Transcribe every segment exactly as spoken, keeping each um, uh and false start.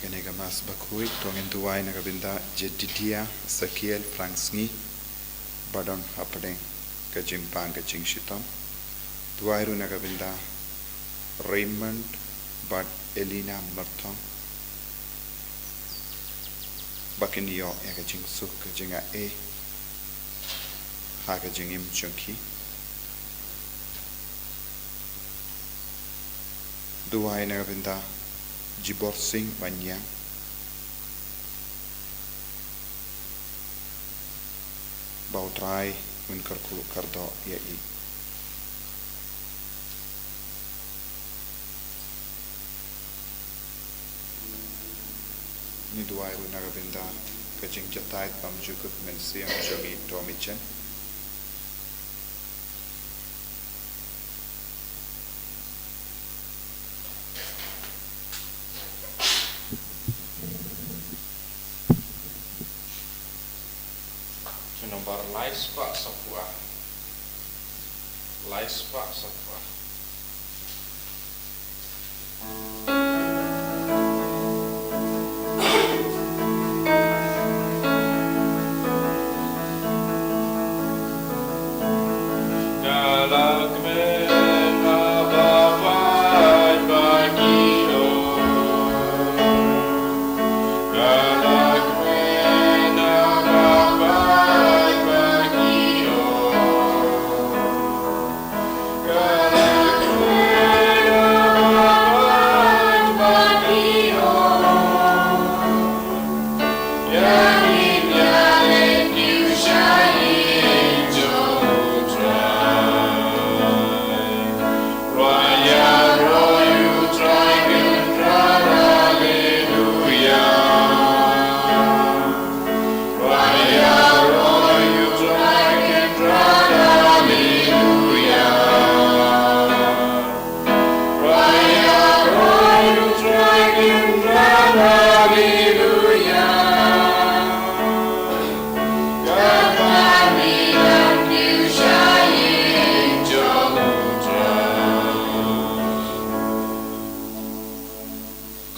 Kane ka Mass bakhuid, to ngin duwai na ka bynta Jedidiah Ezekiel Franksngi, ba don hapdeng ka jingpang ka jingshitom. Duwai ruh na ka bynta Raymond bad Elina Myrthong, ba kin ïoh ïa ka jingsuk ka jingaiei ha ka jingim jong ki. Duwai na ka bynta Jiborsing Wanniang, ba U Trai un kyrkhu kyrdoh ïa i. Ngi duwai ruh na ka bynta ka jingjatai bymjukut mynsiem jong i Tommy Chen. Jingmut nombar lai spah saphew. Lai spah saphew.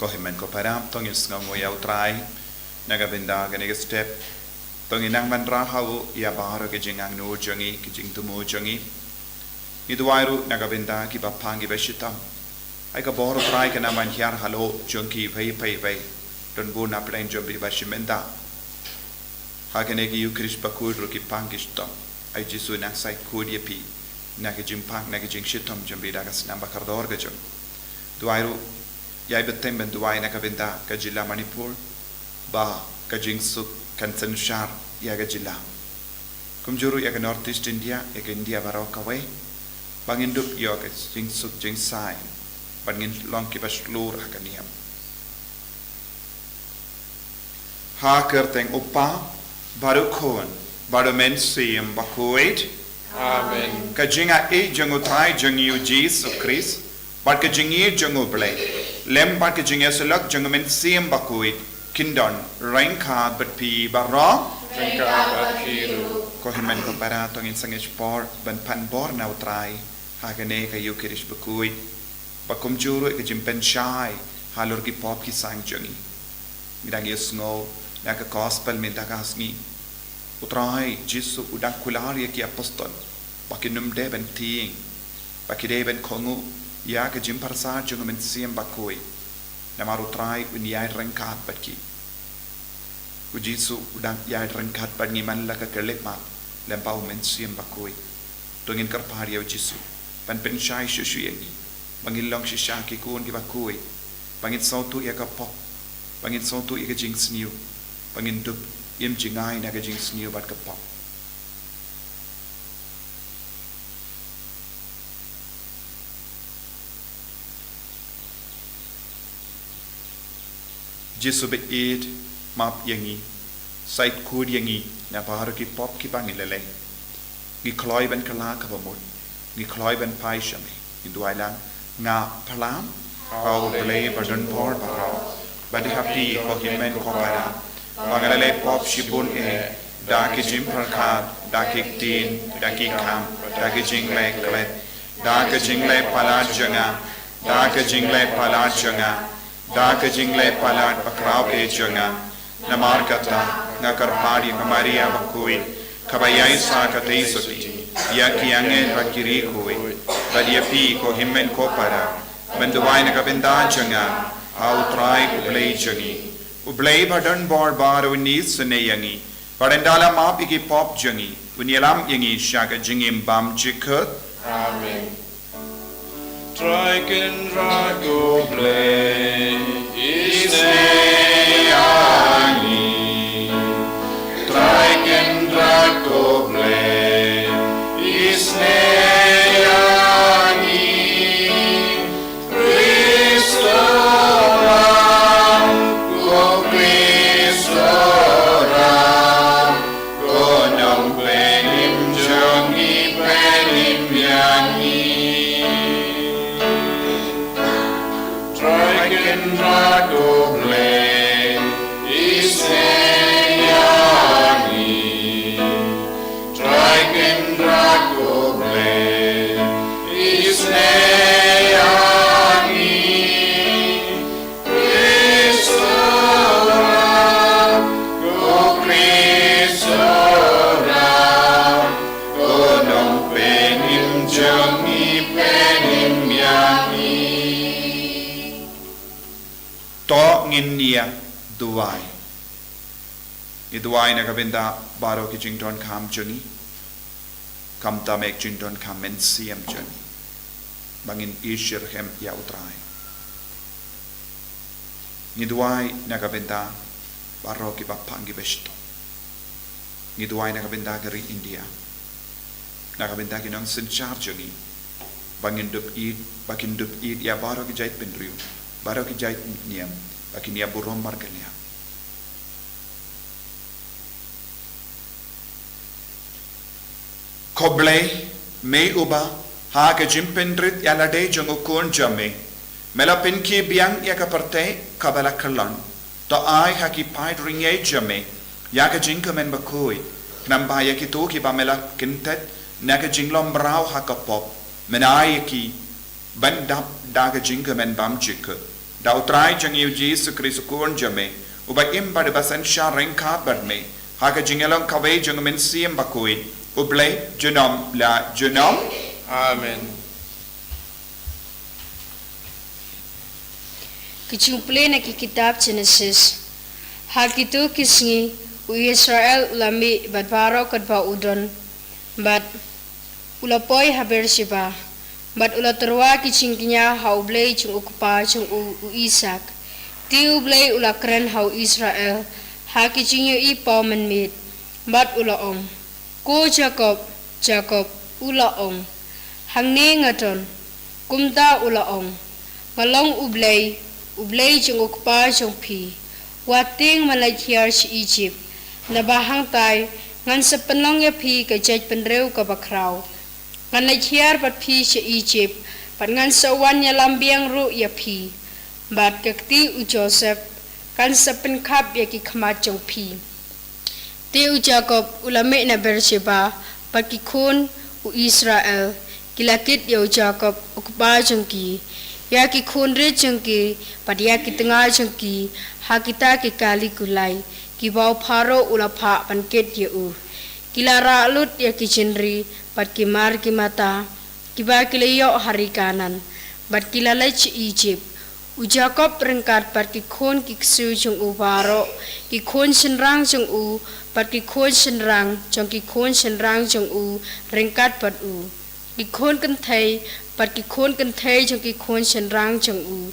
Ko hynmen ko para, to ngin sngewnguh ïa U Trai na ka bynta kane ka step. To ngin nang wanrah ha u ïa baroh ki jingangnud jong ngi, ki jingthmu jong ngi. Ngi duwai ruh na ka bynta kiba pang kiba shitom. Ai ka bor U Trai kan nang ban hiar halor jong kiwei pa iwei. Don bun na pdeng jong phi ba shim bynta ha kane ka Eukharist bakhuid ruh ki pang ki shitom. Ai Jisu nang sait khuid ïa phi na ka jingpang na ka jingshitom jong phi da ka snam ba kordor ka jong. Duwai ruh, ïai bteng ban duwai na ka bynta ka jylla Manipur, ba ka jingsuk kan synshar ïa ka jylla. Kumjuh ruh ïa ka North East India, ïa ka India baroh kawei, ba ngin dup ïoh ka jingsuk jingsaiñ, ba ngin long kiba shlur ha ka niam. Ha ka kyrteng U Kpa, bad U Khun, bad U Mynsiem Bakhuid. Amen. Ka jingaiei jong U Trai jong ngi U Jisu Khrist, bad ka jingïeit jong U Blei, lem bad ka jingïasyllok jong U Mynsiem Bakhuid, kin don ryngkat bad phi baroh. Ryngkat bad phi ruh. Ko hynmen ko para, to ngin sangeh por ban pan bor na U Trai ha kane ka Eukharist bakhuid, ba kumjuh ruh ka jingpynshai halor ki pop ki saiñ jong ngi. Ngi dang ïohsngew na ka gospel mynta ka sngi, U Trai Jisu u dang kular ïa ki apostol ba kin ym dei ban tieng, ba ki dei ban kohnguh ïa ka jingpyrsad jong U Mynsiem Bakhuid. Namar U Trai un ïaid ryngkat bad ki. U Jisu u dang ïaid ryngkat bad ngi man la ka khyllipmat lyngba U Mynsiem Bakhuid. To ngin kyrpad ïa U Jisu ban pynshai shuh shuh ïa ngi, ba ngin long shisha ki khun kiba khuid, ba ngin sngewthuh ïa ka pop, ba ngin sngewthuh ïa ka jingsniew, ba ngin dup im jngai na ka jingsniew bad ka pop. Jisu ba ïeit, map ïa ngi, sait khuid ïa ngi na baroh ki pop kiba ngi la leh. Ngi kloi ban kylla kaba mut, ngi kloi ban phai sha me. Ngin duwai lang. Nga phla ha U Blei ba don bor baroh, bad ha phi ko hynmen ko para, ba nga la leh pop shibun eh, da ki jingpyrkhat, da ki ktien, da ki kam, da ki jingleh klet, da ki jingleh palat jong nga, da ki jingleh palat jong nga. Da ka jingleh palat bakhraw eh jong nga, namar kata nga kyrpad ïa ka Maria bakhuid, kaba ïaid sa katei sotti ïa ki angel bad ki riewkhuid, bad ïa phi ko hynmen ko para, ban duwai na ka bynta jong nga ha U Trai U Blei jong ngi. U Blei badonbor baroh un isynei ïa ngi, bad un da la map ïa ki pop jong ngi, un ïalam ïa ngi sha ka jingim bymjukut. Amen. Trai Kynrad ko Blei, isynei ïa ngi. Trai Kynrad ko Blei, isynei ïa ngi. Khrist u ram, ko Khrist u ram, ko nongpynim jong ngi, pynim ïa ngi. Trai Kynrad ko Blei, isynei ïa ngi. Trai Kynrad ko Blei, isynei ïa ngi. Khrist u ram, ko Khrist u ram, ko nongpynim jong ngi, pynim ïa ngi. To ngin ïa duwai. Ngi duwai na ka bynta baroh ki jingdonkam jong ngi, khamtam eh ki jingdonkam mynsiem jong ngi, ba ngin ïashitrhem ïa U Trai. Ngi duwai na ka bynta baroh kiba pang kiba shitom. Ngi duwai na ka bynta ka ri India, na ka bynta ki nongsynshar jong ngi, ba ngin dup ïeit, ba kin dup ïeit ïa baroh ki jaitbynriew, baroh ki jaitniam, ba kin ïa burom markylliang. Ko Blei, me uba ha ka jingpynrit ïalade jong U Khun jong me, me la pynkhie biang ïa ka pyrthei kaba la kyllon. To ai ha ki paid ryngiej jong me ïa ka jingkmen bakhuid, khnang ba ïa kito kiba me la kyntait na ka jinglong mraw ha ka pop, men ai ïa ki ban dap da ka jingkmen bymjukut. Da U Trai jong ngi U Jisu Khrist U Khun jong me, uba im bad uba synshar ryngkat bad me ha ka jingïalong kawei jong U Mynsiem Bakhuid, U Blei junom la junom. Amen. Ka jingpule na ki kitab Jenesis. Ha kito ki sngi u Israel u la mih bad baroh katba u don, bad u la poi ha Beersheba, bad u la tyrwa ki jingkñia ha U Blei jong u kpa jong u, u Isaak. Te U Blei u la kren ha u Israel ha ki jingïohi paw mynmiet, bad u la ong, "Ko Jakob, Jakob." U la ong, "Hangne nga don." Kumta u la ong, "Nga long U Blei, U Blei jong u kpa jong phi, uba tieng me leit hiar sha Ijipt, naba hangtai ngan sa pynlong ïa phi ka jaitbynriew kaba khraw. Ngan leit hiar bad phi sha Ijipt, bad ngan sa wan ïalam biang ruh ïa phi, bad ka kti u Joseph kan sa pynkhap ïa ki khmat jong phi." Te u Jakob u la mih na Beersheba, bad ki khun u Israel ki la kit ïa u Jakob u kpa jong ki, ïa ki khun rit jong ki, bad ïa ki tnga jong ki, ha kita ki kali kulai kiba u Pharaoh u la phah ban kit ïa u. Ki la rah lut ïa ki jynri bad ki mar ki mata kiba ki la ïoh ha ri Kanaan, bad ki la leit sha Ijipt. U Jakob ryngkat bad ki khun ki ksiew jong u baroh, ki khun shynrang jong u bad ki khun shynrang jong ki khun shynrang jong u ryngkat bad u, ki khun kynthei bad ki khun kynthei jong ki khun shynrang jong u,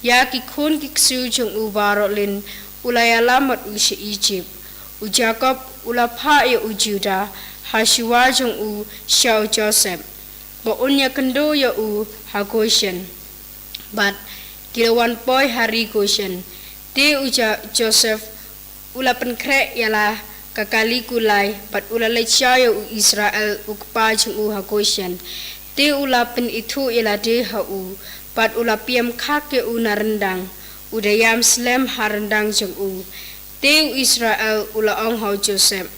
ïa ki khun ki ksiew jong u baroh lin u la ïalam bad u sha Ijipt. U Jakob u la phah ïa u Judah ha shuwa jong u sha u Joseph, ba un ïakynduh ïa u ha Goshen. Bad ki la wan poi ha ri Goshen. Te u Ja-, Joseph u la pynkhreh ïa la ka kali kulai, bad u la leit sha ïa u Israel u kpa jong u ha Goshen. Te u la pynithuh ïa lade ha u, bad u la pyrkhat ïa u na ryndang, u da ïam slem ha ryndang jong u. Te u Israel u la ong ha u Joseph,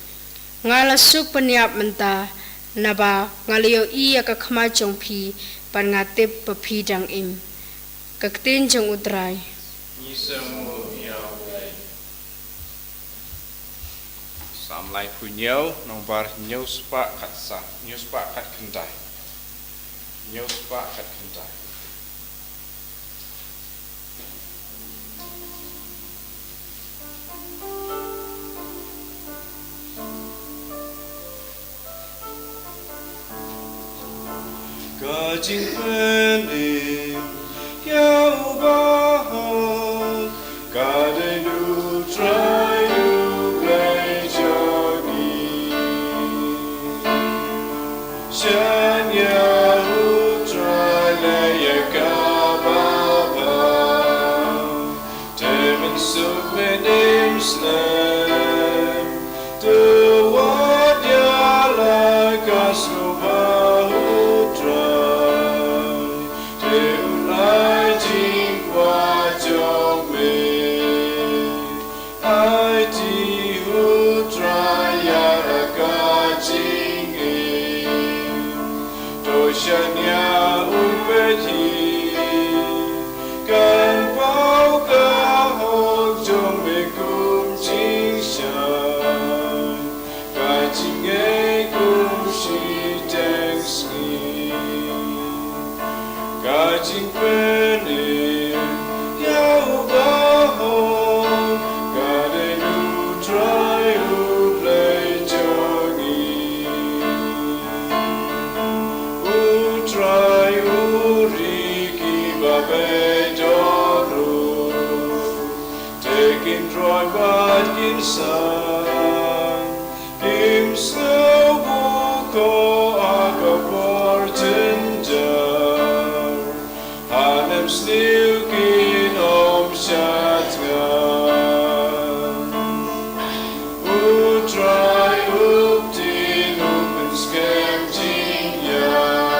"Nga la suk pynïap mynta, naba nga la ïohi ïa ka khmat jong phi, bad nga tip ba phi dang im." Ka ktien jong u Trai. Sam laiphew hynñiew, nombar hynñiew spah khatsaw, hynñiew spah khatkhyndai. Hynñiew spah khatkhyndai. Ka jingpynim ïa u bahok, ka dei na u Trai u Blei jong ngi. Shaniah ïa u Trai leh ïa kaba bha. Te mynsuk mynim slem, to wat ïaleh, ka sngewbha u Trai. Te un ai jingkwah jong me. Aiti ha u Trai ïa la ka jingim. To shaniah un peit hi. Kan paw ka hok jong me kum jingshai, ka jingngeit kum shiteng sngi. Ka jingpynim ïa u bahok, ka dei na u Trai u Blei jong ngi. U Trai u ri kiba beit ruh, te kin roi bad kin san. Kim sngewbha ko ha ka por jynjar. Hanem sniew kin ym shat ngan. U Trai u ktien u pynskhem jingïaid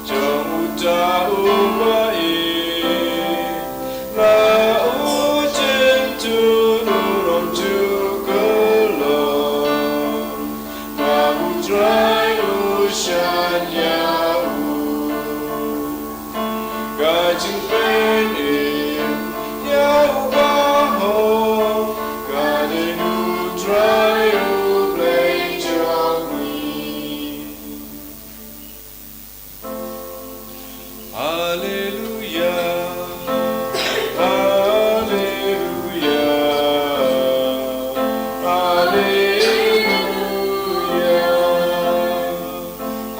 jong uta uba ïeit. La u jynjar u rom ju kyllon. Namar u Trai u shaniah u. Ka jingpynim ïa u bahok, ka dei na u Trai u Blei jong ngi. Haleluia, haleluia, haleluia.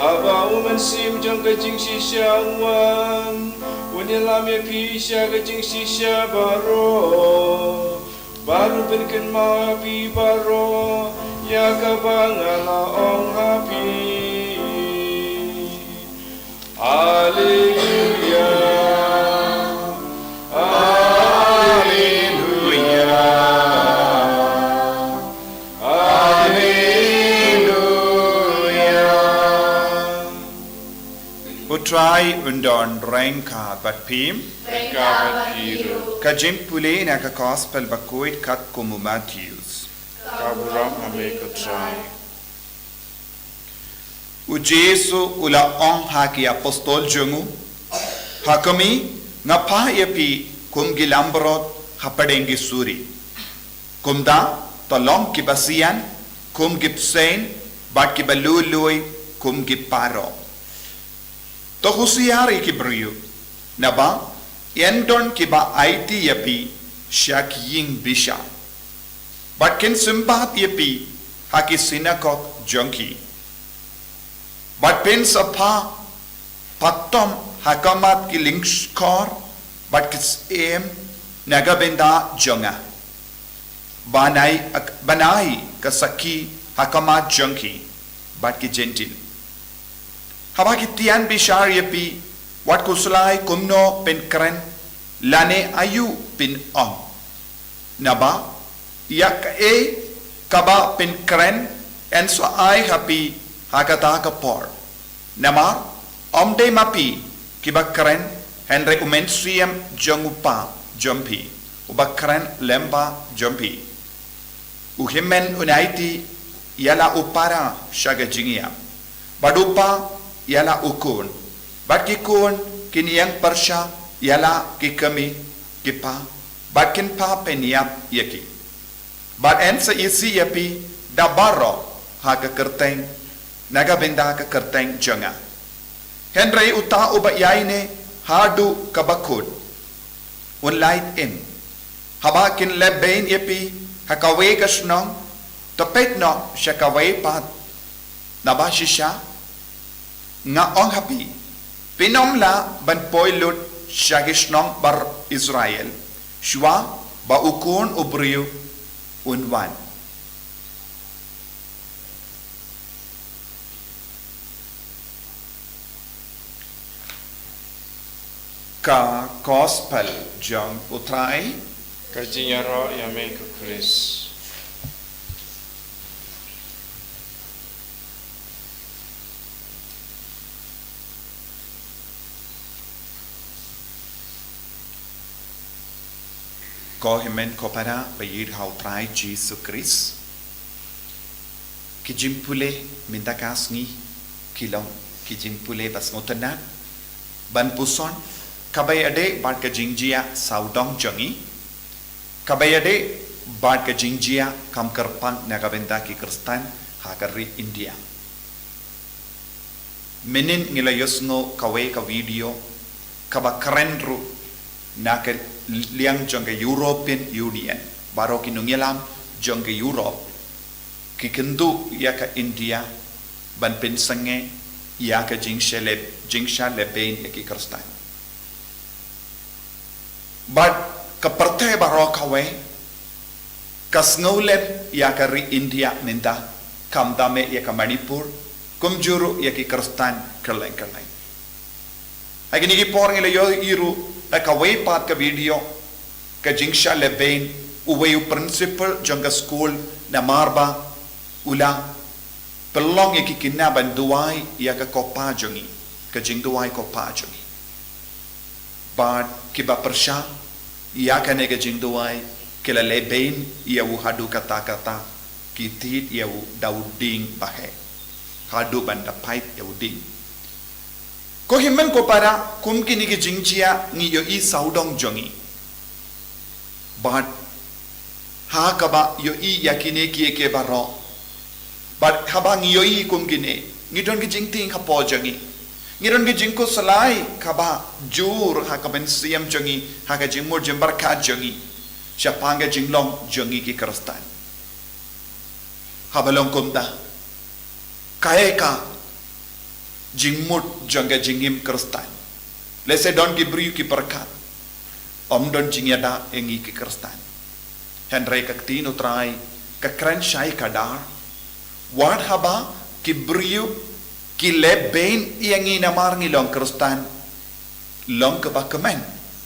Haba u Mynsiem jong ka jingshisha un wan, un ïalam ïa phi sha ka jingshisha baroh. Bad un pynkynmaw ha phi baroh ïa kaba nga la ong ha phi. Haleluia. Haleluia. Haleluia. U Trai un don ryngkat bad phi. Ryngkat bad phi ruh. Ka jingpule na ka Gospel bakhuid katkum u Mathaios. Ka burom ha me ko Trai. U Jisu u la ong ha ki apostol jong u, ha kmie, nga phah ïa phi kum ki langbrot hapdeng ki suri. Kumta, to long kiba sian kum ki bseiñ, bad kiba lui lui kum ki parok. To husiar ïa ki briew, naba yn don kiba aiti ïa phi sha ki ïing bishar, bad kin symbat ïa phi ha ki synagog jong ki. Bad phin sa patom ha khmat ki lyngkor bad ki syiem na ka bynta jong nga, ban ai, ban ai ka sakhi ha khmat jong ki bad ki Jentil. Haba ki tian bishar ïa phi, wat khuslai kumno phin kren lane aïu phin ong. Naba ïa kaei kaba phin kren yn sa ai ha phi ha kata ka por. Namar ym dei ma phi kiba kren, hynrei u Mynsiem jong u Kpa jong phi, uba kren lyngba jong phi. U Hynmen un aiti ïa la u Para sha ka jingïap, bad u Kpa ïa la u Khun, bad ki khun kin ïeng pyrshah ïa la ki kmie, ki pa, bad kin pynïap ïa ki. Bad yn sa isih ïa phi da baroh ha ka kyrteng, na ka bynta ka kyrteng jong nga. Hynrei uta uba ïaineh haduh ka bakut, un lait im. Haba kin leh beiñ ïa phi ha kawei ka shnong, to peit noh sha kawei pat. Naba shisha, nga ong ha phi, phin ym lah ban poi lut sha ki shnong bar Israel shuwa ba u Khun u briew un wan. Ka Gospel jong u Trai. Ka jingïaroh ïa me ko Khrist. Ko hynmen ko para ba ïeit ha u Trai Jisu Khrist. Ki jingpule mynta ka sngi ki long ki jingpule ba sngewtynnat ban puson kaba ïadei bad ka jingjia sawdong jong ngi, kaba ïadei bad ka jingjia kam kyrpang na ka bynta ki Khristan ha ka ri India. Mynnin ngi la ïohsngew kawei ka video kaba kren ruh na ka liang jong ka European Union, baroh ki nongïalam jong ka Europe ki kynduh ïa ka India ban pynsangeh ïa ka jingshah leh, jingshah leh beiñ ïa ki Khristan. Bad ka pyrthei baroh kawei ka sngewlem ïa ka ri India mynta, khamtam eh ïa ka Manipur, kumjuh ruh ïa ki Khristan kylleng kylleng. Ha kine ki por ngi la ïohi ruh da kawei pat ka video, ka jingshah leh beiñ uwei u principal jong ka skul namar ba u la pynlong ïa ki khynnah ban duwai ïa ka kopa jong ngi, ka jingduwai kopa jong ngi. Bad kiba pyrshah ïa kane ka jingduwai ki la leh beiñ ïa u haduh katta katta, ki thied ïa u da u dieng ba heh, haduh ban da pait ïa u dieng. Ko hynmen ko para, kum kine ki jingjia ngi ïohi sawdong jong ngi. Bad ha kaba ïohi ïa kine kiei kiei baroh, bad haba ngi ïohi kum kine, ngi don ki jingtieng hapoh jong ngi. Ngi don ki jingkhuslai kaba jur ha ka mynsiem jong ngi, ha ka jingmut jingpyrkhat jong ngi shaphang ka jinglong jong ngi ki Khristan. Haba long kumta, kaei ka jingmut jong ka jingim Khristan? Lehse don ki briew ki pyrkhat, ym don jingïada ïa ngi ki Khristan. Hynrei ka ktien u Trai ka kren shai khadar, wat haba ki briew ki leh beiñ ïa ngi namar ngi long Khristan, long kaba kmen.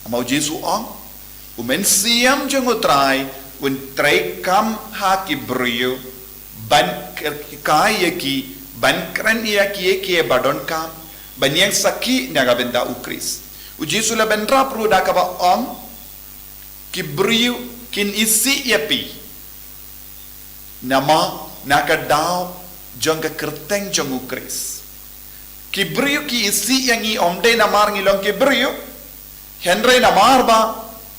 Namar u Jisu u ong, u Mynsiem jong u Trai un treikam ha ki briew ban hikai ïa ki, ban kren ïa kiei kiei ba donkam, ban ïeng sakhi na ka bynta u Khrist. U Jisu la bynrap ruh da kaba ong, ki briew kin isih ïa phi namar na ka daw jong ka kyrteng jong u Khrist. Ki briew ki isih ïa ngi ym dei namar ngi long ki briew, hynrei namar ba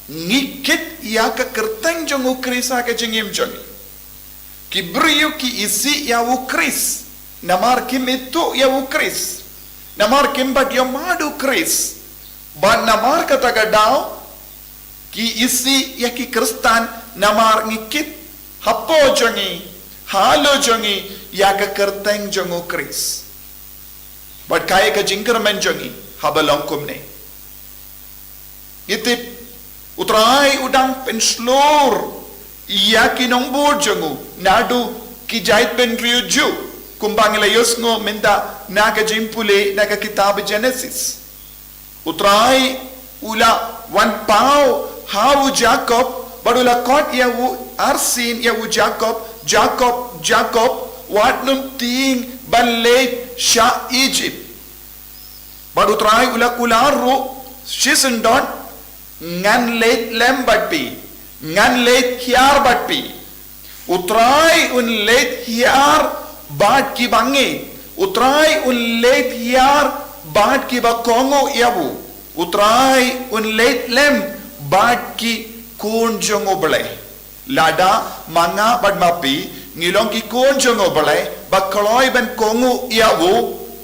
ngi kit ïa ka kyrteng jong u Khrist ha ka jingim jong ngi. Ki briew ki isih ïa u Khrist namar kim ithuh ïa u Khrist, namar kim pat ïohmad u Khrist. Bad namar kata ka daw ki isih ïa ki Khristan namar ngi kit hapoh jong ngi, halor jong ngi, ïa ka kyrteng jong u Khrist. Bad kaei ka jingkyrmen jong ngi haba long kumne? Ngi tip u Trai u dang pynshlur ïa ki nongbud jong u naduh ki jaitbynriew Jiw, kumba ngi la ïohsngew mynta na ka jingpule na ka kitab Genesis. U Trai u la wan paw ha u Jakob, bad u la khot ïa u arsien ïa u Jakob, Jakob, Jakob, wat nym tieng ban leit sha Ijipt. Bad u Trai u la kular ruh shisyndon, ngan leit lem bad phi, ngan leit hiar bad phi. U Trai un leit hiar bad kiba ngeit. U Trai un leit hiar bad kiba kohnguh ïa u. U Trai un leit lem bad ki khun jong U Blei. Lada ma nga bad ma phi ngi long ki khun jong U Blei ba kloi ban kohnguh ïa u,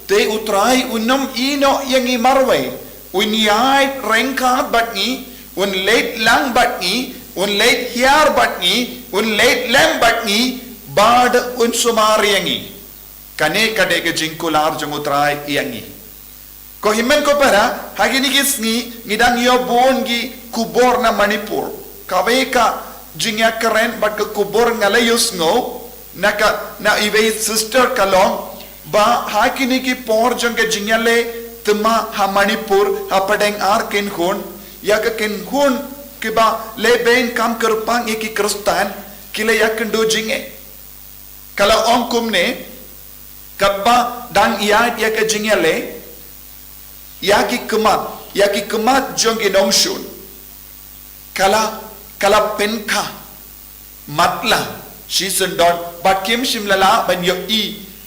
te U Trai un ym ïehnoh ïa ngi marwei. Un ïaid ryngkat bad ngi, un leit lang bad ngi, un leit hiar bad ngi, un leit lem bad ngi, bad un sumar ïa ngi. Kane ka dei ka jingkular jong U Trai ïa ngi. Ko hynmen ko para, ha kine ki sngi ngi dang ïoh bun ki khubor na Manipur. Kawei ka jingïakren bad ka khubor nga la ïohsngew na ka, na iwei sister ka long ba ha kine ki por jong ka jingïaleh thma ha Manipur hapdeng ar kynhun, ïa ka kynhun kiba lehbeiñ kam kyrpang ïa ki Khristan ki la ïakynduh jingeh. Ka la ong kumne, kaba dang ïaid ïa ka jingïaleh, ïa ki khmat, ïa ki khmat jong ki nongshun ka la, ka la pynkha matla shisyndon, bad kim shym la lah ban ïohi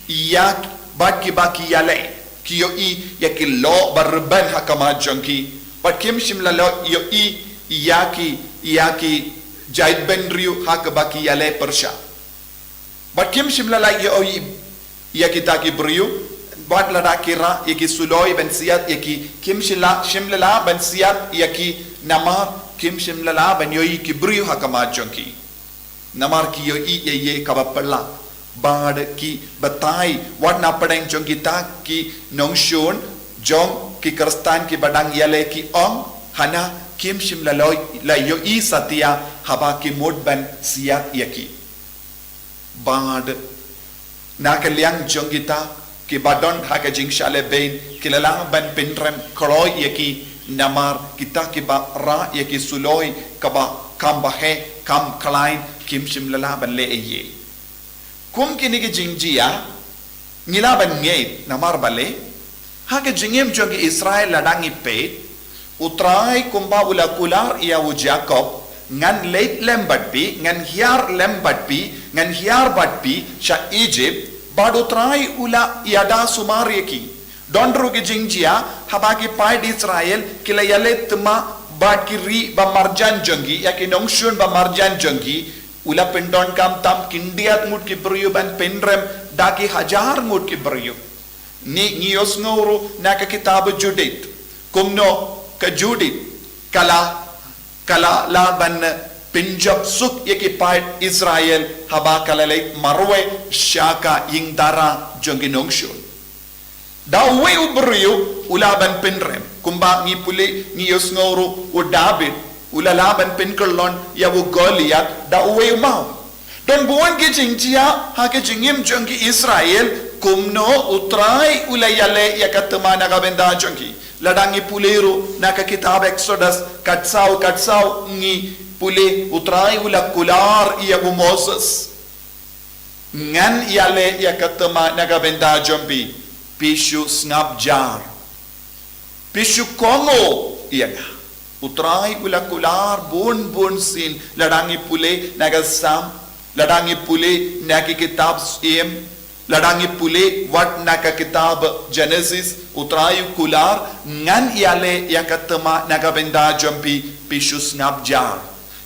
ïa, bad kiba ki ïaleh, ki ïohi ïa ki loh ba rben ha khmat jong ki, bad kim shym la lah ïohi ïa ki, ïa ki jaitbynriew ha kaba ki ïaleh pyrshah. Bad kim shym la lah ïohi ïa kita ki briew, bad lada ki rah ïa ki suloi ban siat ïa ki, kim shym la, shym la lah ban siat ïa ki, namar kim shym la lah ban ïohi ki briew ha khmat jong ki. Namar ki ïohi ïa, ïa kaba phylla, bad ki batai wat na pdeng jong kita ki nongshun jong ki Khristan kiba dang ïaleh, ki ong, hana kim shym la, la ïohi satia haba ki mut ban siat ïa ki. Bad na ka liang jong kita kiba don ha ka jingshah lehbeiñ, ki la lah ban pynrem kloi ïa ki, namar kita kiba rah ïa ki suloi kaba kam baheh, kam khlaiñ, kim shym la lah ban leh ei ei. Kum kine ki jingjia ngi lah ban ngeit, namar balei? Ha ka jingim jong ki Israel lada ngi peit, U Trai kumba u la kular ïa u Jakob, ngan leit lem bad phi, ngan hiar lem bad phi, ngan hiar bad phi sha Egypt, bad U Trai u la ïada sumar ïa ki. Don ruh ki jingjia haba ki paid Israel ki la ïaleh thma bad ki ri ba marjan jong ki, ïa ki nongshun ba marjan jong ki, u la pyndonkam tam khyndiat ngut ki briew ban pynrem da ki hajar ngut ki briew. Ngi, ngi ïohsngew ruh na ka kitab Judith, kumno ka Judith ka la, ka la lah ban pynjop suk ïa ki paid Israel haba ka la leit marwei sha ka ïing dara jong ki nongshun. Da uwei u briew u lah ban pynrem, kumba ngi pule, ngi ïohsngew ruh u David u la lah ban pynkyllon ïa u Goliath da uwei u maw. Don bun ki jingjia ha ka jingim jong ki Israel, kumno U Trai u la ïaleh ïa ka thma na ka bynta jong ki. Lada ngi pule ruh na ka kitab Exodus khatsaw, khatsaw ngi pule U Trai u la kular ïa u Moses, ngan ïaleh ïa ka thma na ka bynta jong phi, phi shu sngap jar, phi shu kohnguh ïa nga. U Trai u la kular bun bun sien, lada ngi pule na ka Salm, lada ngi pule na ki kitab Salm, lada ngi pule wat na ka kitab Genesis, U Trai u kular, ngan ïaleh ïa ka thma na ka bynta jong phi, phi shu sngap jar.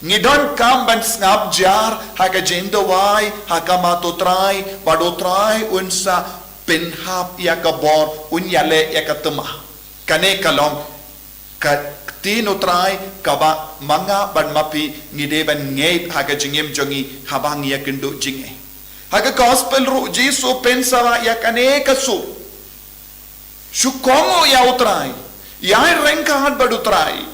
Ngi donkam ban sngap jar ha ka jingduwai ha khmat U Trai, bad U Trai un sa pynhap ïa ka bor, un ïaleh ïa ka thma. Kane ka long ka ktien U Trai kaba ma nga bad ma phi ngi dei ban ngeit ha ka jingim jong ngi haba ngi ïakynduh jingeh. Ha ka gospel ruh Jisu u pynsawa ïa kane ka sur. Shu kohnguh ïa U Trai, ïaid ryngkat bad U Trai,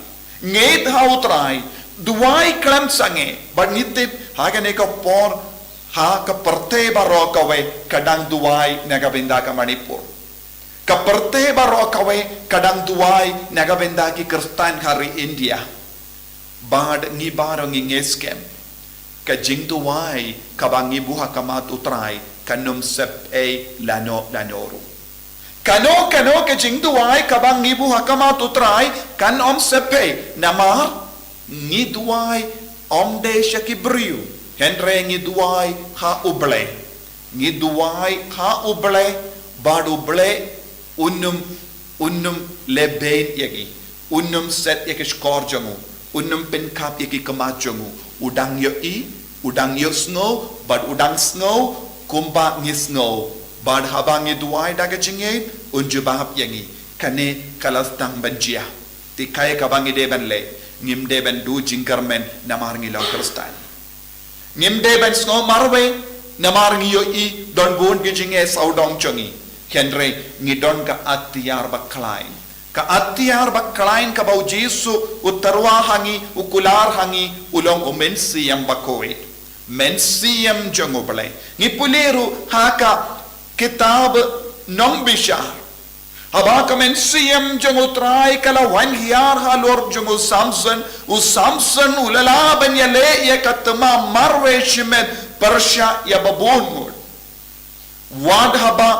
ngeit ha U Trai, duwai khlem sangeh, bad ngi tip ha kane ka por, ha ka pyrthei baroh kawei ka dang duwai na ka bynta ka Manipur. Ka pyrthei baroh kawei ka dang duwai na ka bynta ki Khristan ha ri India. Bad ngi baroh ngi ngeit skhem, ka jingduwai kaba ngi buh ha khmat U Trai kan ym sepei lano lano ruh. Kano kano ka jingduwai kaba ngi buh ha khmat U Trai kan ym sepei, namar ngi duwai ym dei sha ki briew, hynrei ngi duwai ha U Blei. Ngi duwai ha U Blei, bad U Blei un ym, un ym lehbeiñ ïa ngi, un ym set ïa ki shkor jong u. Un ym pynkhap ïa ki khmat jong u. U dang ïohi, u dang ïohsngew, bad u dang sngew kumba ngi sngew. Bad haba ngi duwai da ka jingngeit, un jubab ïa ngi. Kane ka la sdang ban jia. Te kaei kaba ngi dei ban leh? Ngim dei ban duh jingkyrmen namar ngi long Khristan. Ngim dei ban sngew marwei namar ngi ïohi don bun ki jingeh sawdong jong ngi. Hynrei ngi don ka atiar bakhlaiñ. Ka atiar bakhlaiñ kaba U Jisu u tyrwa ha ngi, u kular ha ngi, u long U Mynsiem Bakhuid. Mynsiem jong U Blei. Ngi pule ruh ha ka kitab Nongbishar. Haba ka mynsiem jong U Trai ka la wan hiar halor jong u Samson, u Samson u la lah ban ïaleh ïa ka thma marwei shimet pyrshah ïa ba bun ngut. Wat haba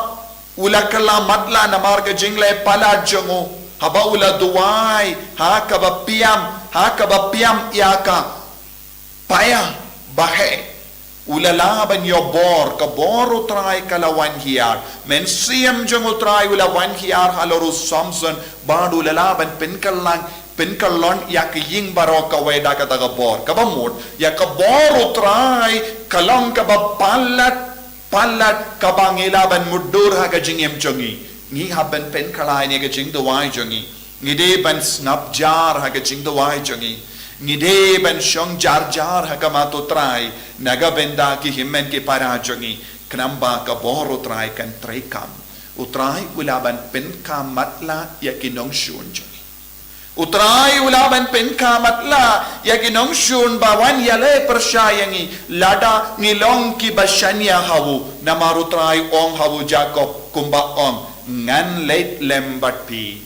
u la kylla matlah namar ka jingleh palat jong u, haba u la duwai ha kaba piam, ha kaba piam ïa ka paia baheh. U la lah ban ïoh bor, ka bor U Trai ka la wan hiar. Mynsiem jong U Trai u la wan hiar halor u Samson, bad u la lah ban pynkylla, pynkylla ïa ka ïing baroh kawei da kata ka bor. Kaba mut, ïa ka bor U Trai ka long kaba palat, palat kaba ngi lah ban mutdur ha ka jingim jong ngi. Ngi hap ban pynkhlaiñ ïa ka jingduwai jong ngi. Ngi dei ban sngap jar ha ka jingduwai jong ngi. Ngi dei ban shong jar jar ha khmat U Trai na ka bynta ki hynmen ki para jong ngi. Khnang ba ka bor U Trai kan treikam. U Trai u lah ban pynkha matlah ïa ki nongshun jong ngi. U Trai u lah ban pynkha matlah ïa ki nongshun ba wan ïaleh pyrshah ïa ngi, lada ngi long kiba shaniah ha u, namar U Trai u ong ha u Jakob kumba ong, ngan leit lem bad phi.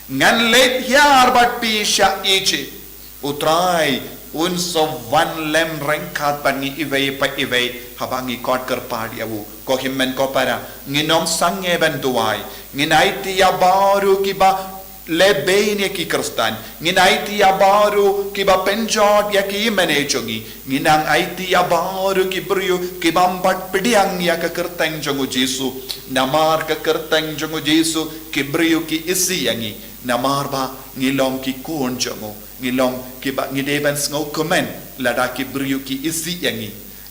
Ngan leit hiar bad phi sha Ijipt. U Trai un sa wan lem ryngkat bad ngi iwei pa iwei haba ngi khot kyrpad ïa u. Ko hynmen ko para, ngin ym sangeh ban duwai. Ngin aiti ïa baroh kiba lehbeiñ ïa ki Khristan. Ngin aiti ïa baroh kiba pynjot ïa ki hynmen jong ngi. Ngin nang aiti ïa baroh ki briew kiba ym pat pdiang ïa ka kyrteng jong U Jisu. Namar ka kyrteng jong U Jisu, ki briew ki isih ïa ngi. Namar ba ngi long ki khun jong u, ngi long kiba, ngi dei ban sngewkmen lada ki briew ki isih ïa ngi,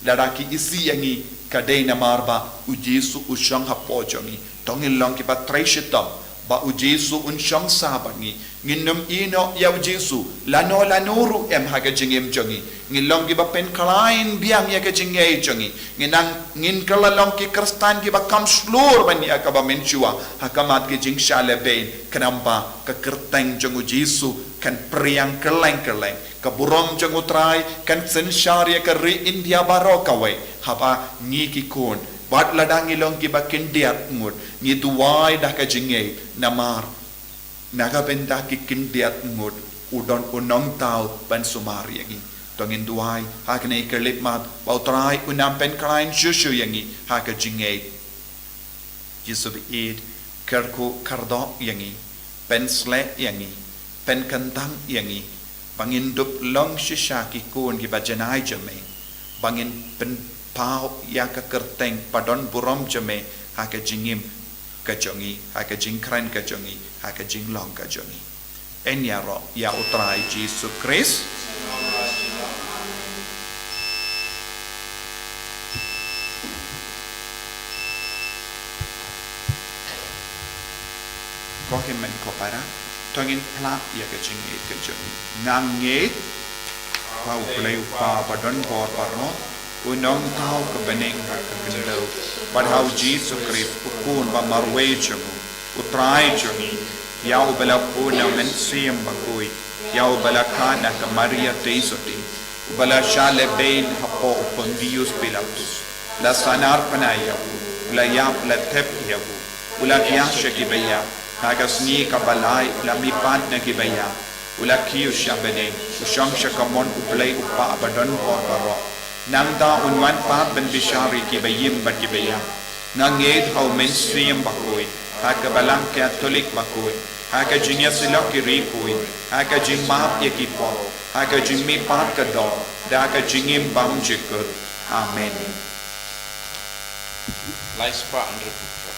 lada ki isih ïa ngi, ka dei namar ba U Jisu u shong hapoh jong ngi. To ngin long kiba trei shitom ba U Jisu un shong sah bad ngi. Ngin ym ïehnoh ïa U Jisu lano lano ruh em ha ka jingim jong ngi. Ngin long kiba pynkhlaiñ biang ïa ka jingngeit jong ngi. Ngin nang, ngin kylla long ki Khristan kiba kham shlur ban ïa kaba mynshuwa ha khmat ki jingshah lehbeiñ, khnang ba ka kyrteng jong U Jisu kan phriang kylleng kylleng. Ka burom jong U Trai kan synshar ïa ka ri India baroh kawei. Haba ngi ki khun, wat lada ngi long kiba khyndiat ngut, ngi duwai da ka jingngeit, namar na ka bynta ki khyndiat ngut u don U Nongthaw ban sumar ïa ngi. To ngin duwai ha kane ka khyllipmat ba U Trai un nang pynkhlaiñ shuh shuh ïa ngi ha ka jingngeit. Jisu ba ïeit, kyrkhu kyrdoh ïa ngi, pynsleh ïa ngi, pynkyntang ïa ngi, ba ngin dup long shisha ki khun kiba janai jong me, ba ngin pynpaw ïa ka kyrteng ba don burom jong me ha ka jingim ka jong ngi, ha ka jingkren ka jong ngi, ha ka jinglong ka jong ngi. Yn ïaroh ïa U Trai Jisu Khrist. Ko hynmen ko para, to ngin phla ïa ka jingngeit ka jong ngi. Nga ngeit ha U Blei U Kpa ba don bor baroh, U Nongthaw ka bneng bad ka khyndew, bad ha U Jisu Khrist U Khun ba marwei jong u, U Trai jong ngi, ïa uba la bun na U Mynsiem Bakhuid, ïa uba la kha na ka Maria Theisotti, uba la shah lehbeiñ hapoh u Pontius Pilatus, la sahnarphna ïa u, u la ïap, la thep ïa u, u la thiah sha kiba ïap, ha ka sngi kaba lai u la mihpat na kiba ïap, u la kiew sha bneng, u shong sha kamon U Blei U Kpa ba don bor baroh. Nangta un wan pat ban bishar ïa kiba im bad kiba ïap. Nga ngeit ha U Mynsiem Bakhuid, ha ka Balang Katholik bakhuid, ha ka jingïasyllok ki riewkhuid, ha ka jingmap ïa ki pop, ha ka jingmihpat ka doh, da ka jingim bymjukut. Amen. Lai spah hynriewphew phra.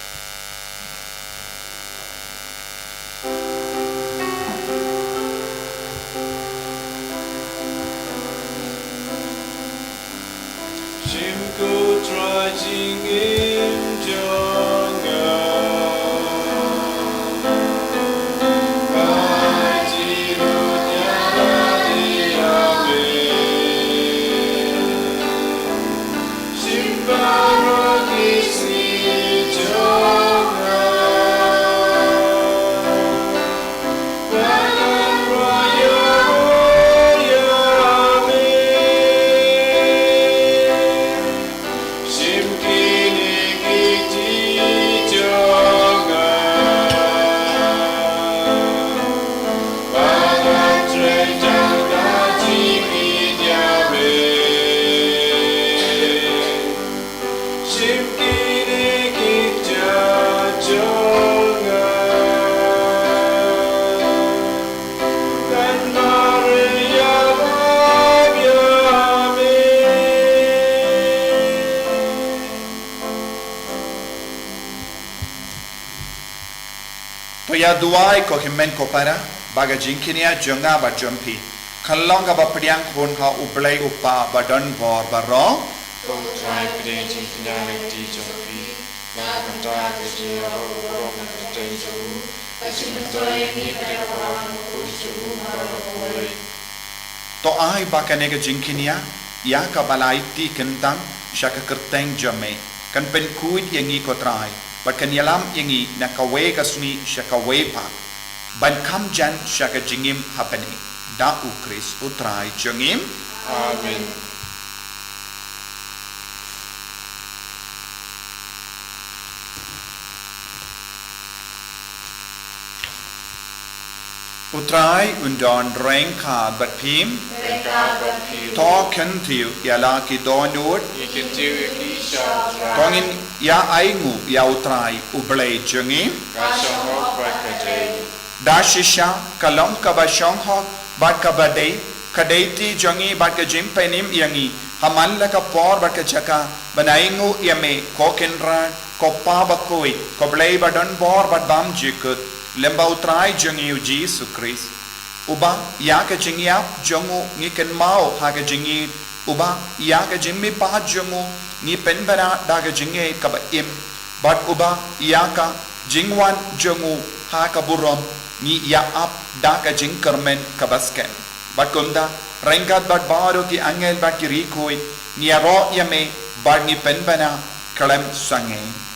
To ïa duwai ko hynmen ko para, ba ka jingkñia jong nga bad jong phi kan long kaba pdiang khun ha U Blei U Kpa ba don bor baroh. Ko Trai, pdiang jingkñia na ka kti jong phi, na ka bynta ka jingïaroh u burom ha ka kyrteng jong u, ka jingmyntoi ïa ngi ka dei ka burom ha ka kti jong u, ha ka kyrteng jong u. To ai ba kane ka jingkñia, ïa kaba la aiti kyntang sha ka kyrteng jong me, kan pynkhuid ïa ngi ko Trai, bad kan ïalam ïa ngi na kawei ka sngi sha kawei pat, ban kham jan sha ka jingim ha bneng. Da U Khrist U Trai jong ngi. Amen. U Trai un don ryngkat bad phi. Ryngkat bad phi. To kyntiew ïa la ki dohnud. Ngi kyntiew ïa ki sha U Trai. To ngin ïa ainguh ïa U Trai U Blei jong ngi. Ka shonghok bad ka dei. Da shisha, ka long kaba shonghok bad kaba dei, ka dei kti jong ngi bad ka jingpynim ïa ngi ha man la ka por bad ka jaka, ban ainguh ïa me ko Kynrad, ko Kpa bakhuid, ko Blei ba don bor bad bymjukut, lem bad U Trai jong ngi U Jisu Khrist. Uba ïa ka jingïap jong u ngi kynmaw ha ka jingïeit, uba ïa ka jingmihpat jong u ngi pynbna da ka jingïeit kaba im, bad uba ïa ka jingwan jong u ha ka burom ngi ïa ap da ka jingkyrmen kaba skhem. Bad kumta, ryngkat bad baroh ki angel bad ki riewkhuid, ngi ïaroh ïa me bad ngi pynbna khlem sangeh.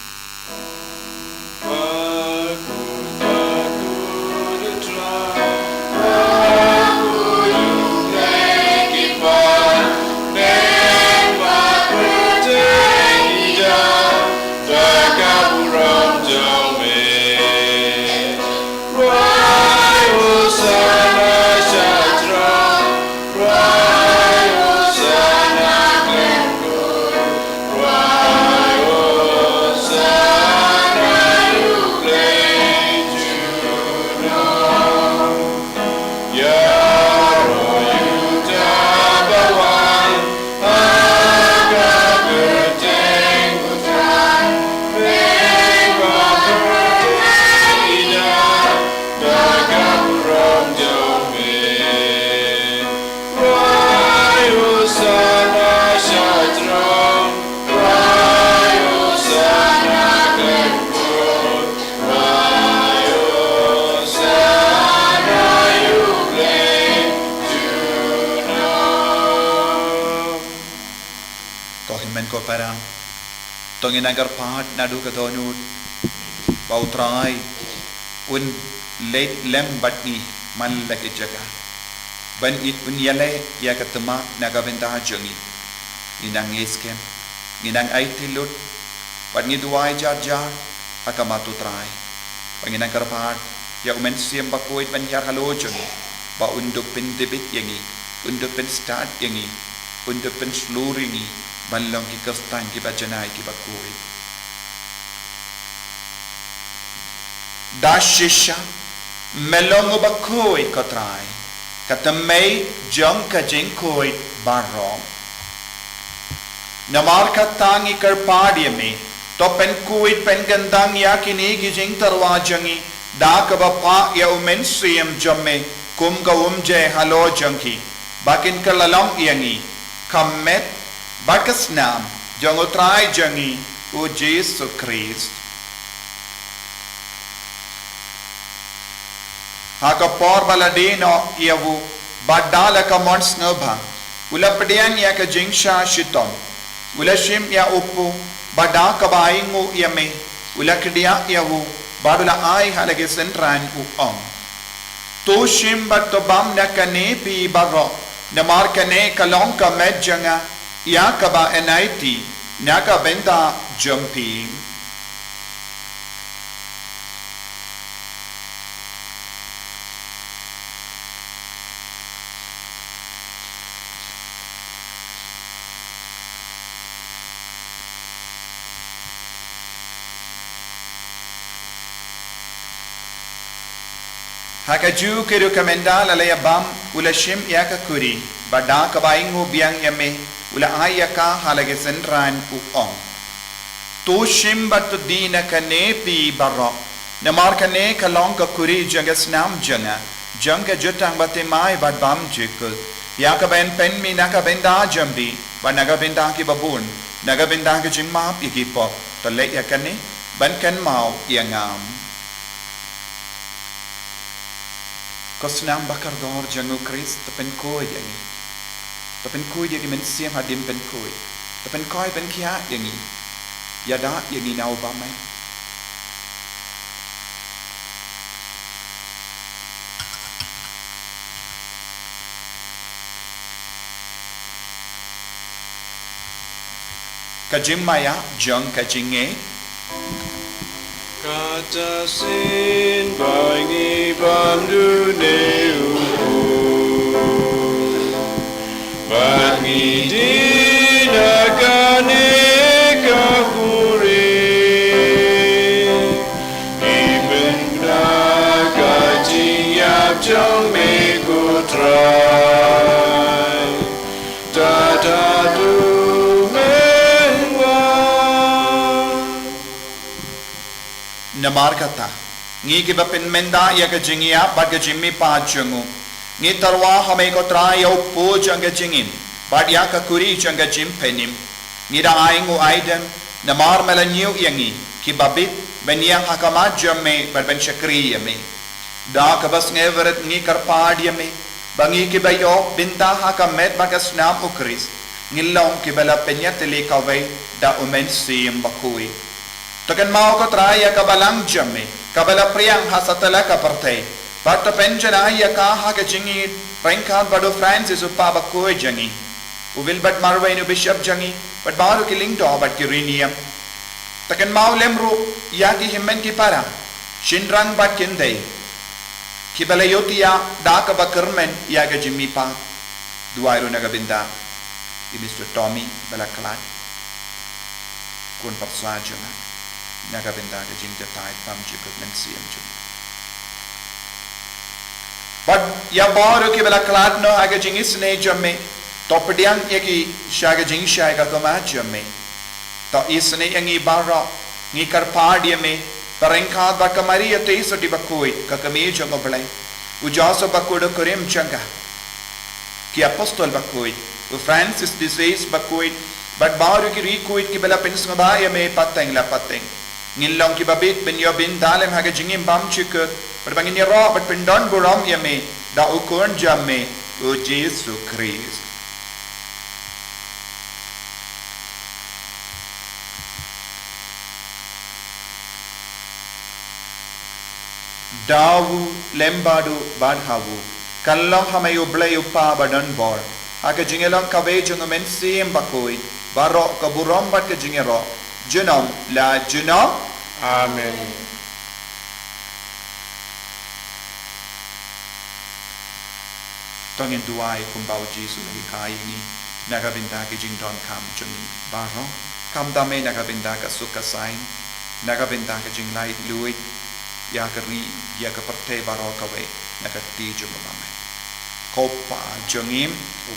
Ko hynmen ko para, to ngin nang kyrpad naduh ka dohnud ba U Trai un leit lem bad ngi man la ki jaka, ban un ïaleh ïa ka thma na ka bynta jong ngi. Ngin nang ngeit skhem, ngin nang aiti lut, bad ngi duwai jar jar ha khmat U Trai. Ba ngin nang kyrpad ïa U Mynsiem Bakhuid ban hiar halor jong ngi, ba un dup pyntbit ïa ngi, un dup pynstad ïa ngi, un dup pynshlur ïa ngi ban long ki Khristan kiba janai kiba khuid. Da shisha, me long uba khuid ko Trai, ka thymmei jong ka jingkhuid baroh. Namar kata ngi kyrpad ïa me, to pynkhuid pynkyndang ïa kine ki jingtyrwa jong ngi da kaba phah ïa U Mynsiem jong me kum ka umjai halor jong ki, ba kin kylla long ïa ngi ka met bad ka snam jong U Trai jong ngi U Jisu Khrist. Ha ka por ba la die noh ïa u, bad da la ka mon sngewbha, u la pdiang ïa ka jingshah shitom, u la shim ïa u puk, bad da kaba ainguh ïa me, u la kdiah ïa u, bad u la ai ha la ki synran, u ong: To shim bad to bam na kane phi baroh, namar kane ka long ka met jong nga, ïa kaba yn aiti na ka bynta jong phi. Ha kajuh ka ruh, ka mynta la la ïa bam, u la shim ïa ka kuri, bad da kaba ainguh biang ïa me, u la ai ïa ka ha la ki synran, u ong: To shim bad to die na kane phi baroh, Namar kane ka long ka kuri jong ka snam jong nga, jong ka jutang bathymmai bad bymjukut, ïa kaba yn pynmih na ka bynta jong phi bad na ka bynta kiba bun, na ka bynta ka jingmap ïa ki pop. To leh ïa kane ban kynmaw ïa nga. Ko snam ba kordor jong U Khrist, to pynkhuid ïa ngi. To pynkhuid ïa ngi, Mynsiem Hadien pynkhuid. To pynkhuid pynkhiah ïa ngi. Ïada ïa ngi na u bymman. Ka jingmaïa jong ka jingngeit. Kata sien ba ngi bam dune u Khrist, ba ngi die na kane ka kuri, ngi pynbna ka jingïap jong me ko Trai. Tata tu men wa. Namar kata, ngi kiba pynmynda ïa ka jingïap bad ka jingmihpat jong u, ngi tyrwa ha me ko Trai ïa u pud jong ka jingim bad ïa ka kuri jong ka jingpynim. Ngi da ai nguh ai dem namar me la ñiew ïa ngi kiba bit ban ïeng ha khmat jong me bad ban shakri ïa me. Da kaba sngewrit ngi kyrpad ïa me ba ngi kiba ïoh bynta ha ka met bad ka snam U Khrist ngin long kiba la pynïatylli kawei da U Mynsiem Bakhuid. To kynmaw ko Trai ïa ka balang jong me kaba la pdiang ha satlak ka pyrthei, bad to pynjanai ïa ka ha ka jingïeit ryngkat bad u Francis u Pape bakhuid jong ngi, u Wilbert Marwein u Bishop jong ngi, bad baroh ki lyngdoh bad ki rieñïem. To kynmaw lem ruh ïa ki hynmen ki para, shynrang bad kynthei, kiba la ïohthiah da kaba kyrmen ïa ka jingmihpat. Duwai ruh na ka bynta i Mister Tommy ba la khlad, khun pyrsa jong nga, na ka bynta ka jingjatai bymjukut mynsiem jong u. Bad ïa baroh kiba la khlad noh ha ka jingisynei jong me, to pdiang ïa ki sha ka jingshai ka khmat jong me. To isynei ïa ngi baroh, ngi kyrpad ïa me, ba ryngkat bad ka Maria Theisotti bakhuid, ka kmie jong U Blei, u Joseph bakhuid u kurim jong ka, ki apostol bakhuid, u Francis de Sales bakhuid, bad baroh ki riewkhuid kiba la pynsngewbha ïa me pateng la pateng, ngin long kiba bit ban ïoh bynta lem ha ka jingim bymjukut, bad ba ngin ïaroh bad pyndonburom ïa me da u Khun jong me, u Jisu Khrist. Da u, lem bad u, bad ha u, kan long ha me U Blei U Kpa badonbor, ha ka jingïalong kawei jong U Mynsiem Bakhuid, baroh ka burom bad ka jingïaroh, junom la junom. Amen. To ngin duwai kumba u Jisu u la hikai ïa ngi, na ka bynta ki jingdonkam jong ngi baroh, khamtam eh na ka bynta ka suk ka saiñ, na ka bynta ka jinglaitluid ïa ka ri, ïa ka pyrthei baroh kawei na ka kti jong u bymman. Ko Kpa jong ngi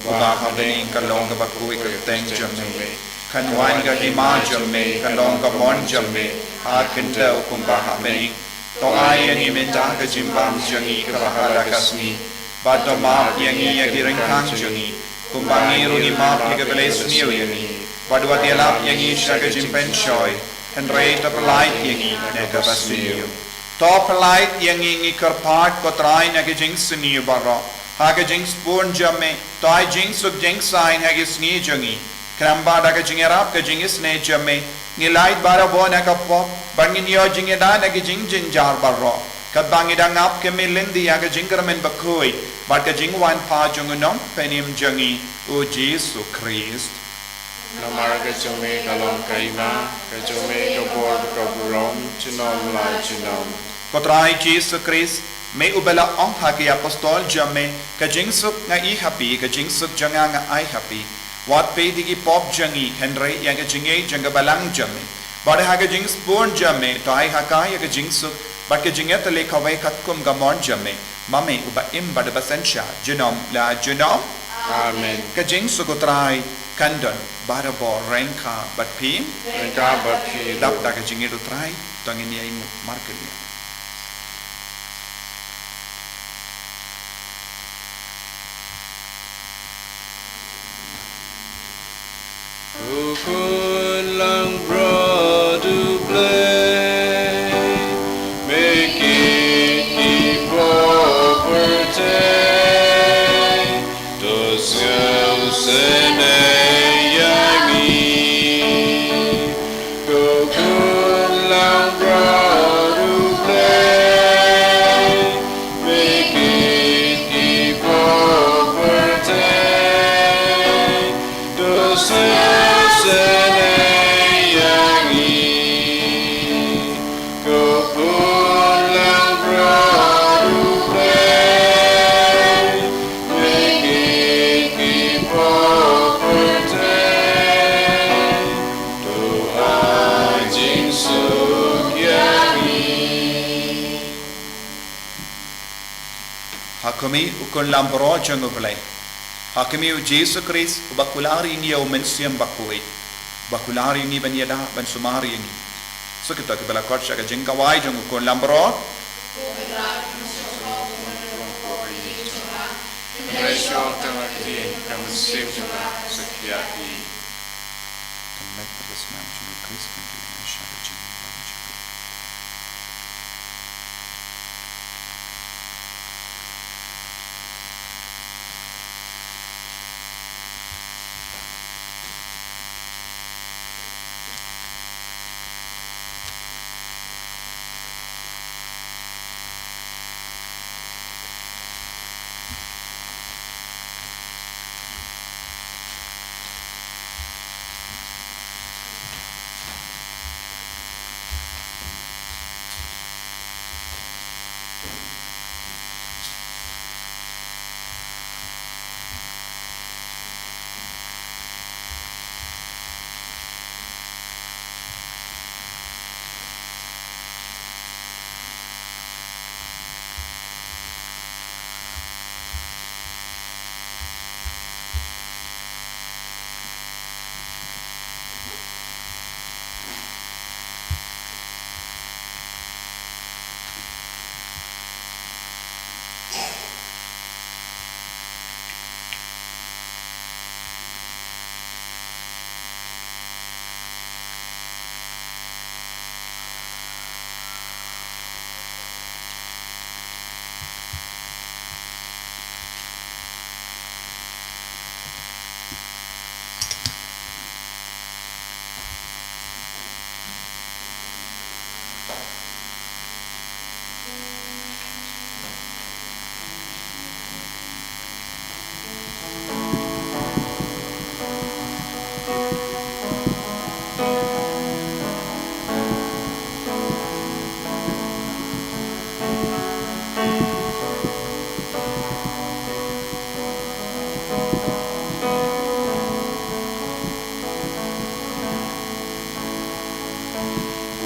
uba ha bneng, ka long kaba khuid ka kyrteng jong me, kan wan ka hima jong me, kan long ka mon jong me ha khyndew kumba ha bneng. To ai ïa ngi mynta ka jingbam jong ngi kaba ha la ka sngi. Bad to map ïa ngi ïa ki ryngkang jong ngi, kumba ngi ruh ngi map ïa kiba la isniew ïa ngi. Bad wat ïalap ïa ngi sha ka jingpynshoi, hynrei to pyllait ïa ngi na kaba sniew. To pyllait ïa ngi, ngi kyrpad ko Trai, na ka jingsniew baroh. Ha ka jingsbun jong me, to ai jingsuk jingsaiñ ha ki sngi jong ngi. Khnang ba da ka jingïarap ka jingisynei jong me, ngin lait barabor na ka pop, bad ngin ïoh jingïada na ki jingjynjar baroh, katba ngi dang ap kum i lynti ïa ka jingkyrmen bakhuid bad ka jingwan pat jong u Nongpynim jong ngi, u Jisu Khrist. Namar ka jong me ka long ka hima, ka jong me ka bor, ka burom, junom la junom. Ko Trai Jisu Khrist, me uba la ong ha ki apostol jong me, ka jingsuk nga ai ha phi, ka jingsuk jong nga nga ai ha phi. Wat peit ïa ki pop jong ngi, hynrei ïa ka jingngeit jong ka balang jong me. Bad ha ka jingsbun jong me, to ai ha ka ïa ka jingsuk bad ka jingïatylli kawei katkum ka mon jong me, ma me uba im bad uba synshar, junom la junom. Amen. Ka jingsuk u Trai kan don barabor ryngkat bad phi. Ryngkat bad phi. Dap da ka jingïeit u Trai, to ngin ïa ainguh markylliang. Ha khmih u Khun Langbrot jong U Blei. Ha khmih U Jisu Khrist uba kular ïa ngi ïa U Mynsiem Bakhuid, uba kular ïa ngi ban ïada, ban sumar ïa ngi. Sa kito kiba la khot sha ka jingkawai jong U Khun Langbrot.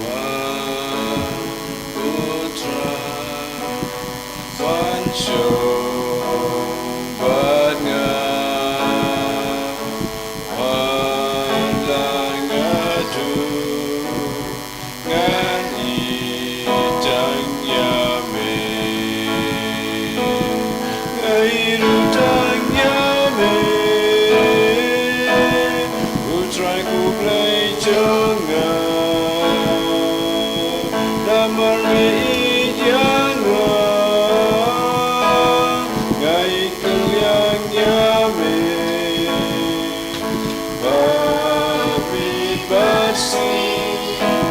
Wan, ko Trai, wan shong bad nga, wan la nga duh, ngan ïeit tang ïa me. Ngan ïeit tang ïa me, U Trai ko Blei jong nga. Namar me ïeit ïa nga, nga ïeit kylliang ïa me. Ba miet bad sngi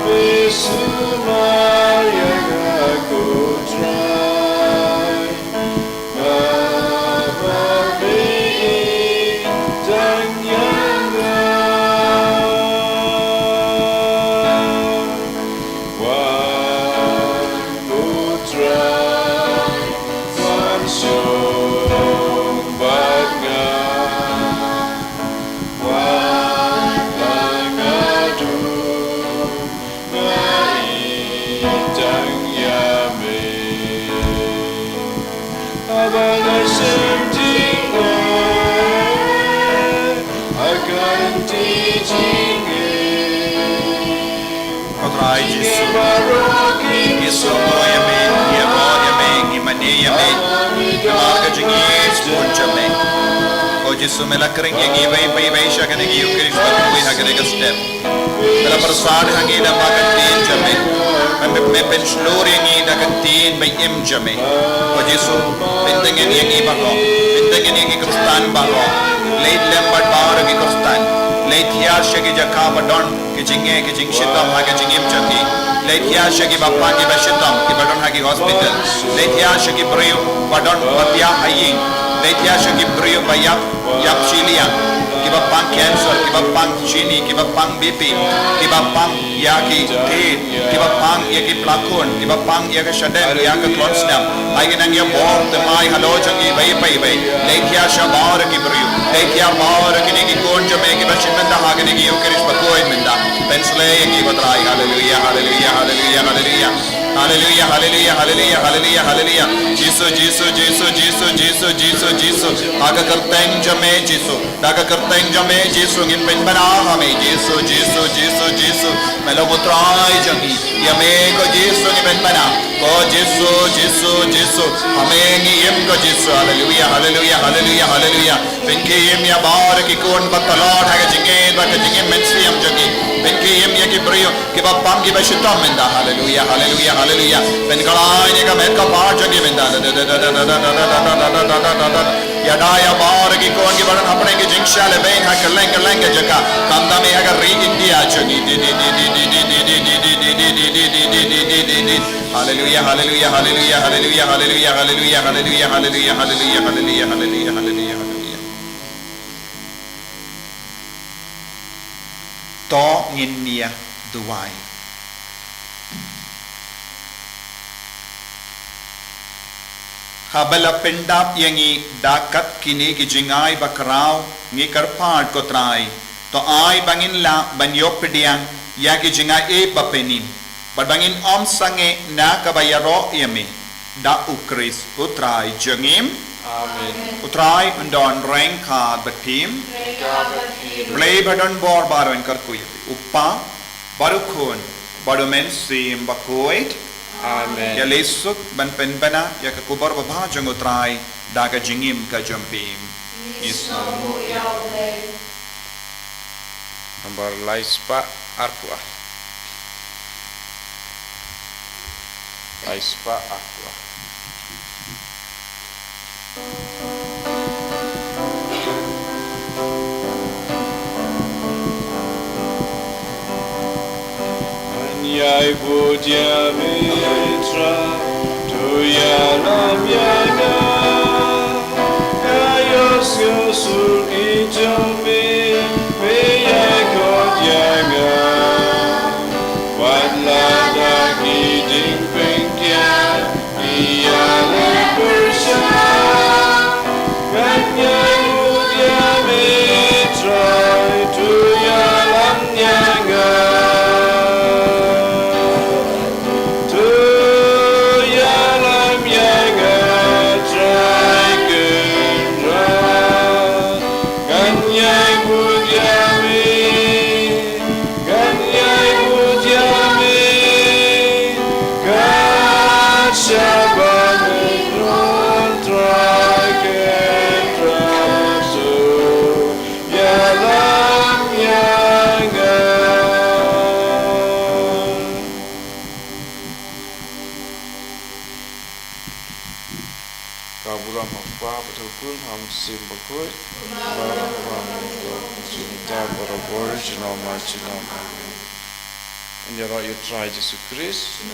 me sumar ïa nga, ko Trai. Ba, ba miet tang ïa nga. Wan, ko Trai, wan shong bad nga. Wat la nga duh, nga ïeit tang ïa me. Haba nga shem jingeh ha ka lynti jingeh, Ko Trai Jisu, ngi sngewnguh ïa me, ngi ïaroh ïa me, ngi mane ïa me. Namar ka jingïeit bun jong me. Ko Jisu, me la khring ïa ngi iwei pa iwei sha kane ka Eukharist bakhuid ha kane ka step. Me la pyrsad ha ngi lyngba ka ktien jong me. Me, me, me pynshlur ïa ngi da ka ktien ba im jong me. Ko Jisu, pyntngen ïa ngi baroh. Pyntngen ïa ngi Khristan baroh. Leit lem bad baroh ki Khristan. Leit hiar sha ki jaka ba don ki jingeh, ki jingshitom ha ka jingim jong ki. Leit hiar sha kiba pang, kiba shitom, kiba don ha ki hospital. Leit hiar sha ki briew ba don ba biang ha ïing. Leit hiar sha ki briew ba ïap, ïap shiliang, kiba pang cancer, kiba pang shini, kiba pang B P, kiba pang ïa ki thied, kiba pang ïa ki pla khun, kiba pang ïa ka shadem, ïa ka klon snem. Ai ki nang ïa bor thymmai halor jong ngi iwei pa iwei. Leit hiar sha baroh ki briew. Peit ïa baroh kine ki khun jong me kiba shim mynta ha kane ka Eucharist bakhuid mynta. Pynshlei ïa ki ko Trai. Haleluia, haleluia, haleluia, haleluia. Haleluia, haleluia, haleluia, haleluia, haleluia. Jisu, Jisu, Jisu, Jisu, Jisu, Jisu, Jisu. Ha ka kyrteng jong me Jisu. Da ka kyrteng jong me Jisu ngin pynbna ha me Jisu, Jisu, Jisu, Jisu. Me long u Trai jong ngi. Ïa me ko Jisu ngi pynbna. Ko Jisu, Jisu, Jisu. Ha me ngi im ko Jisu. Haleluia, haleluia, haleluia, haleluia. Pynkhie im ïa baroh ki khun ba tlot ha ka jingngeit bad ka jingim mynsiem jong ki. Pynkhie im ïa ki briew kiba pang kiba shitom mynta. Haleluia, haleluia, haleluia. Pynkhlaiñ ïa ka met ka phad jong ki mynta. Ïada ïa baroh ki khun kiba don hapdeng ki jingshah lehbeiñ ha kylleng kylleng ka jaka. Khamtam ïa ka ri India jong ngi. Haleluia, haleluia, haleluia, haleluia. To ngin ïa duwai. Haba la pyndap ïa ngi da kat kine ki jingai bakhraw, ngi kyrpad ko Trai, to ai ba ngin lah ban ïoh pdiang ïa ki jingai ïeit ba pynïn, bad ba ngin ym sangeh na kaba ïaroh ïa me, da U Khrist U Trai jong ngi. Amen. U Trai un don ryngkat ïa phi. Ryngkat bad phi. Blei ba don bor baroh un kyrkhu ïa phi. U Kpa, bad U Khun, bad U Mynsiem Bakhuid. Amen. Ïaleh suk ban pynbna ïa ka khubor babha jong U Trai da ka jingim ka jong phi. Ngi sngewnguh ïa U Blei. Nambar lai spah arphew. Lai spah arphew. Ngan ïai bud ïa me Trai, to ïalam ïa nga. Nga ïohsngew surki jong me, me ïai khot ïa nga. Wat la da ki jingpynkhiah, ïa leh pyrshah. Ngan ïai bud ïa me Trai, to ïalam ïa nga. To ïalam ïa nga Trai Kynrad. Ngan ïai bud ïa me. Ngan ïai bud ïa me, kat shaba me khun Trai Kynrad, to ïalam ïa nga. Ka burom ha U Kpa bad ha U Khun bad ha U Mynsiem Bakhuid. Kumba ha u bad mynta bad barabor junom junom. Amen. Yn ïaroh ïa U Trai Jisu Khrist.